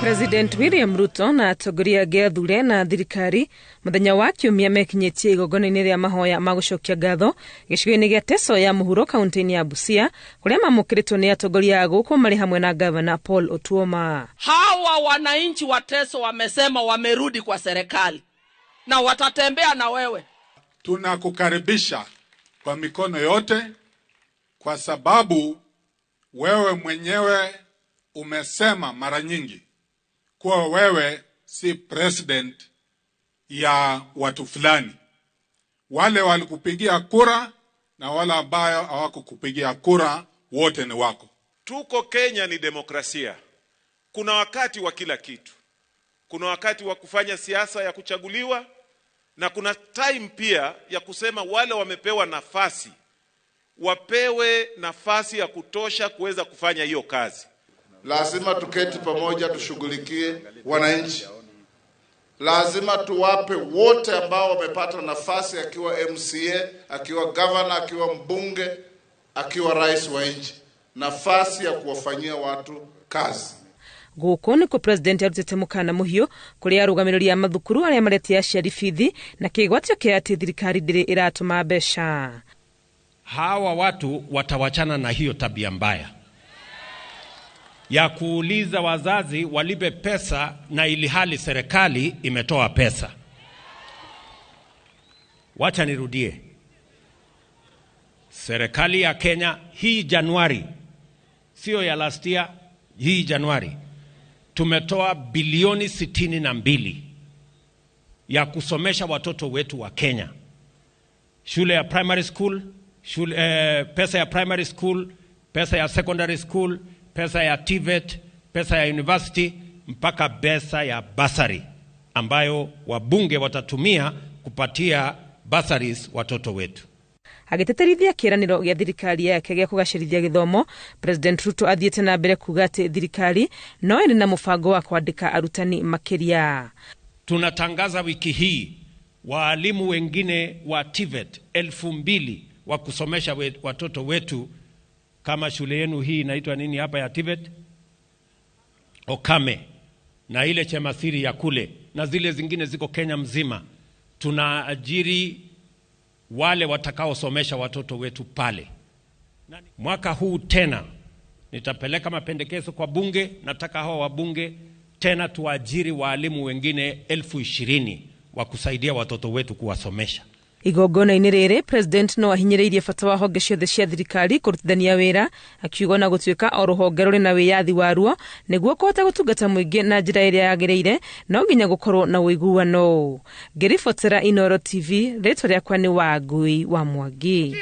President William Ruto na atongoria angĩ athure na thirikari muthenya wa kiumia mekinyĩtie igongona-inĩ rĩa mahoya ma gũcokia ngatho gĩcigo-inĩ gĩa Teso ya mũhuro kaunti-inĩ ya Busia, kũrĩa mamũkĩrĩtwo nĩ atongoria a gũkũ marĩ hamwe na Gavana Paul Otuoma. Hawa wananchi wa Teso wamesema wamerudi kwa serikali na watatembea na wewe. Tunakukaribisha kwa mikono yote, kwa sababu wewe mwenyewe umesema mara nyingi kuwa wewe si president ya watu fulani. Wale walikupigia kura na wale ambayo hawakukupigia kura wote ni wako. Tuko Kenya ni demokrasia. Kuna wakati wa kila kitu. Kuna wakati wa kufanya siasa ya kuchaguliwa na kuna time pia ya kusema wale wamepewa nafasi wapewe nafasi ya kutosha kuweza kufanya hiyo kazi. Lazima tuketi pamoja, tushughulikie wananchi. Lazima tuwape wote ambao wamepata nafasi, akiwa MCA, akiwa governor, akiwa mbunge, akiwa rais wa nchi, nafasi ya kuwafanyia watu kazi. Gũkũ nĩkuo president arutĩte mũkana mũhiũ kũrĩ arũgamĩrĩri a mathukuru arĩa maretia aciari bithi na kĩgwatio kĩa atĩ thirikari ndĩrĩ ĩratũma mbeca. Hawa watu watawachana na hiyo tabia mbaya ya kuuliza wazazi walipe pesa na ilihali serikali imetoa pesa. Wacha nirudie. Serikali ya Kenya hii Januari, sio ya last year, hii Januari tumetoa bilioni 62 ya kusomesha watoto wetu wa Kenya. Shule ya primary school, shule, pesa ya primary school, pesa ya secondary school, pesa ya TVET, pesa ya university, mpaka pesa ya bursary ambayo wabunge watatumia kupatia bursaries watoto wetu. Agĩtĩtĩrithia kĩĩranĩro gĩa thirikari yake gĩa kũgacĩrithia gĩthomo, President Ruto athiĩte na mbere kuga atĩ thirikari no ĩrĩ na mũbango wa kwandĩka arutani makĩria. Tunatangaza wiki hii waalimu wengine wa TVET 2000 wa kusomesha watoto wetu, kama shule yenu hii inaitwa nini hapa ya TVET? Okame, na ile Chemasiri ya kule na zile zingine ziko Kenya mzima. Tunaajiri wale watakaosomesha watoto wetu pale. Mwaka huu tena nitapeleka mapendekezo kwa bunge, nataka hawa wabunge tena tuajiri waalimu wengine 20,000 wa kusaidia watoto wetu kuwasomesha. Igongona-inĩ rĩrĩ president no ahinyĩrĩirie bata wa honge ciothe cia thirikari kũrutithania wĩra, akiuga ona gũtuĩka o rũhonge rũrĩ na wĩyathi waruo nĩguo kũhota gũtungata mũingĩ na njĩra ĩrĩa yagĩrĩire no nginya gũkorwo na ũiguano. Ngĩribotera Inooro TV, rĩtwa rĩakwa nĩ Wangui wa Mwangi.